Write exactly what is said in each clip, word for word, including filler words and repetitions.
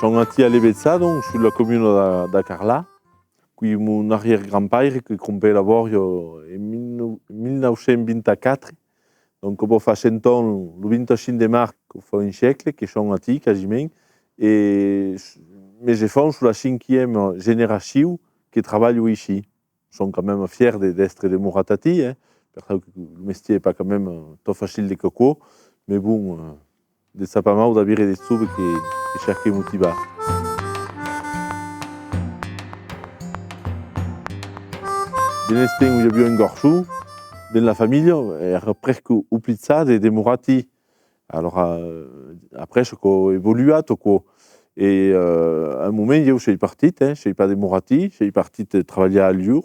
Son aquí a Leveçà, donc, sus la comuna de, de Carlà. Qu'ei mon arrièr-grand-paire que crompèt la bòria en mil nau-, mil nau cents vint-e-quatre. Donc, aquò fa cent ans, lo vint-e-cinc de març, aquò fa un sègle que son aquí, quasiment. E s-, mes enfants son la cinquièma generacion que trabalhan aicí. Son quand même fièrs de, d'èstre demorats aquí, eh? Per çò que lo mestièr es pas quand même, eh, tan facil de qu'aquò, mais bon, eh, de çò pas mau d'aver de joves que, que cerquen motivar. Dins l'estent ont i aviá un garçon, dins la familha, èra presque oblijat de demorar aquí. Alòrs, eh, après, aquò a evoluat, aquò. E, eh, a un moment, ieu sei partit, eh, sei pas demorat aquí, sei partit, eh, trabalhar a Lyon.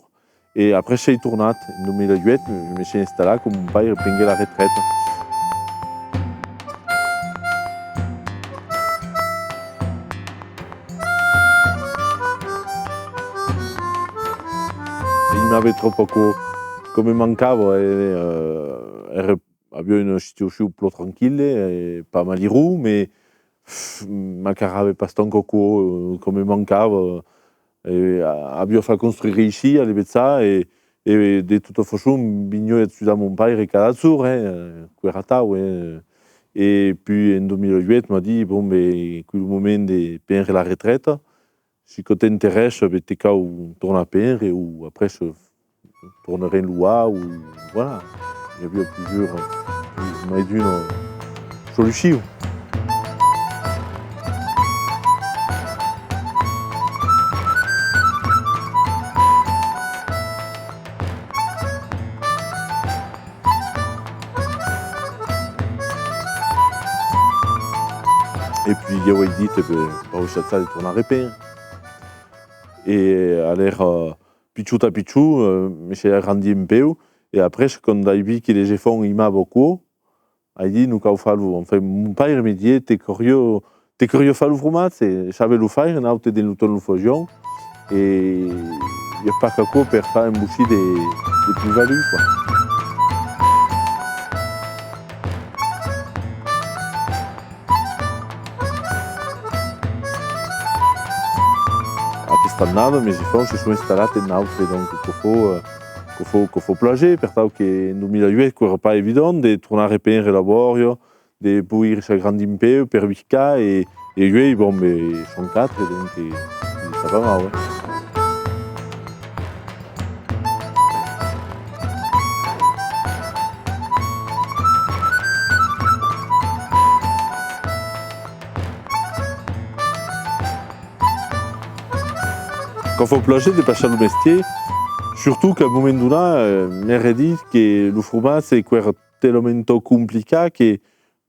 E après, sei tornat. En dos mil uèch, me, me sei installat quand mon paire prenguèt la retreta. Aimave tròp aquò, aquò me mancava, e, eh, èra aviá una situacion plan tranquilla, e pas malurós, mais, pff, m'acarrave pas tant qu'aquò, eh, aquò me mancava. E a-, aviá fach construire aicí, a Leveçà, e, e de tota façon, veniái ajudar mon paire cada jorn, eh, aquò èra atau, eh. E puèi, en dos mil uèch, m'a dit, bon, ben, qu'es lo moment de prendre la retreta. Si aquò t'interèssa, ben, te cau tornar prendre, o après, se tornarem loar, o, voilà. I aviá plusieurs, eh, mai d'una solucion. E puèi, ieu ai dit, e ben, vau assajar de tornar reprendre. E alèra, pichon a pichon, eh, me sei agrandit un pauc, e après, quand ai vist que les enfants aimavan aquò, ai dit, nos cau far lo, enfin, mon paire me diguèt, te cauriá, te cauriá far lo fromatge, e sabe lo faire, nautres dins lo temps lo fasiam, e i a pas qu'aquò per far un bocin de, de plus-value, quoi. Aquesta annada, mes enfants se son installats en nautre, donc, aquò fa, eh, aquò fa, aquò fa plaser, per çò que en dos mil uèch, aquò èra pas evident de tornar reprendre la bòria, de poire s'agrandir un pauc per viscar, e, e uèi, bon, ben, son quatre, donc, eh, es pas mau, eh. Aquò fa plaser de passar lo mestièr, surtot qu'a un moment donat, eh, m'èra dit que lo fromatge, aquò èra talament tan complicat que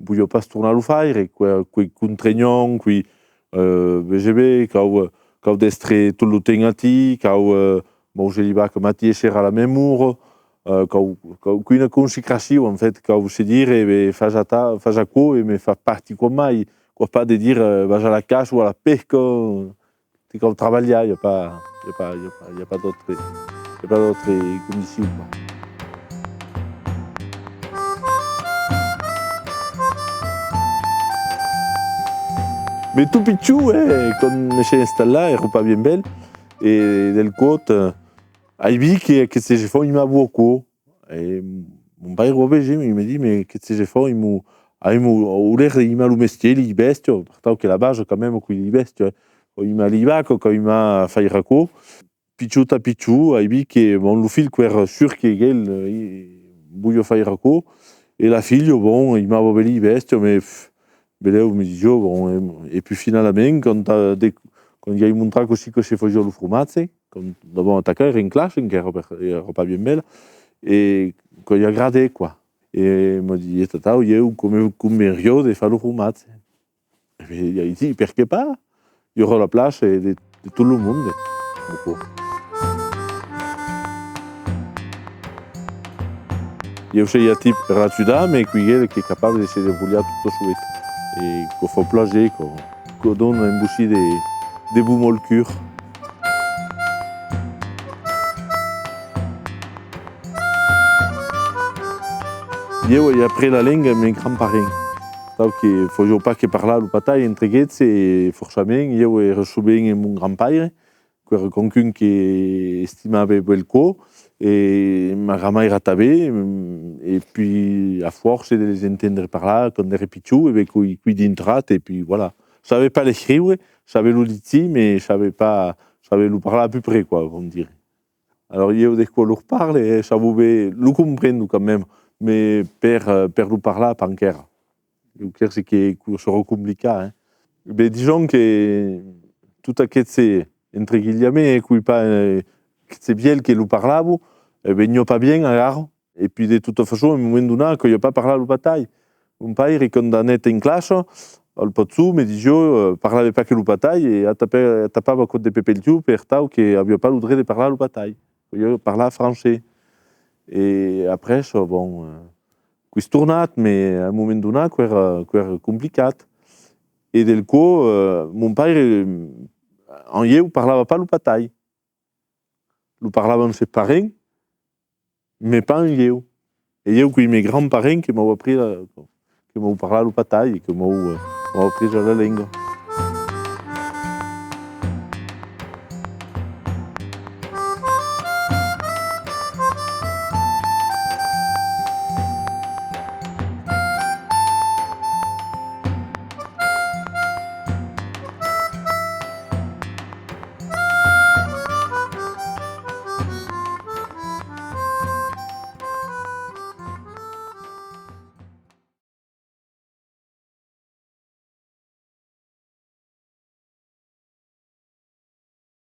voliá pas tornar lo faire, qu'es, qu'es contranhent, qu'es, eh, vese ben, cau, cau d'èstre tot lo temps aquí, cau, eh, mòuser li vacas matin e ser a la mèma ora, eh, cau, cau, qu'es una consacracion, en fait, cau se dire, e ben, fas ata-, fas aquò e me fas partir quan mai, qu'es pas de dire, eh, vas a la caça o a la pesca, te cau trabalhar, i a pas, i a pas, i a pas, i a pas d'autre, i a pas d'autre condicion, quoi. Mes tot pichon, eh, quand me sei installat, èra pas bien bèl, e del còp, eh, ai vist que, que aquestes enfants aimavan aquò. E mon paire o a vist, e me dit, mes aquestes enfants aiman, aiman, an l'aire d'aimar lo mestièr, li bèstias, per çò que la basa, quand même, qu'es li bèstias, eh. Cau aimar li vacas, cau aimar faire aquò. Pichon a pichon, ai vist que, bon, lo filh, qu'èra sûr que el, eh, voliá faire aquò, e la filha, bon, aimava ben li bèstias, mes, pff, belèu, me disiá, bon, e, e puèi finalament, quand, eh, de, quand i ai montrat cossí que se fasiá lo fromatge, quand l'avèm atacat, èra en classa encara, per, èra pas bien bèla, e que li agradèt, quoi. E me diguèt, atau, ieu, aquò me convenriá de far lo fromatge. E ben, li ai dit, perqué pas? I aurà la plaça de, de tot lo monde. Ieu sei aquí per l'ajudar, mes qu'es el qu'es capable de se debrolhar tot solet. E aquò fa plaser, aquò, aquò dona un bocin de, de baume al còr. Ieu ai aprés la lenga amb mes grands-parents. Atau que fasiá pas que parlar lo patai entre guetz, e forçament, ieu èra sovent amb mon grand-paire, qu'èra quauqu'un que estimave bèlcòp, e ma grand-maire tanben, e puèi a fòrça de les entendre parlar quand ère pichon, e ben qu'èi, qu'èi dintrat, e puèi voilà. Save pas l'escriure, save lo legir, mas save pas, save lo parlar à peu près, quoi, vam dire. Alors, ieu de còps lor parle, e sabon ben, lo comprendo quand même, mas per, eh, per lo parlar, pas enquèra. Ieu crese que, que serà complicat, eh. Ben, dison que tot aqueste, entre guilhemets, eh, qu'èi pas, eh, aqueste vièlh que lo parlava, eh, veniá pas bien, alara. E puèi, de tota façon, a un moment donat, qu'aviá pas parlat lo patai. Mon paire, quand anèt en classa, al Paçon, me disiá, eh, parlave pas que lo patai, e atapa-, atapava còps de pè pel cul per tau que aviá pas lo dret de parlar lo patai. Caliá parlar francés. E après, bon, eh, qu'èi tornat, mas a un moment donat, qu'èra, qu'èra complicat. E del còp, eh, mon paire, eh, amb ieu, parlava pas lo patai. Lo parlava amb ses parents, mas pas amb ieu. E ieu qu'ei mes grands-parents que m'an aprés a, que m'an parlat lo patai e que m'an, eh, m'an aprés la lenga.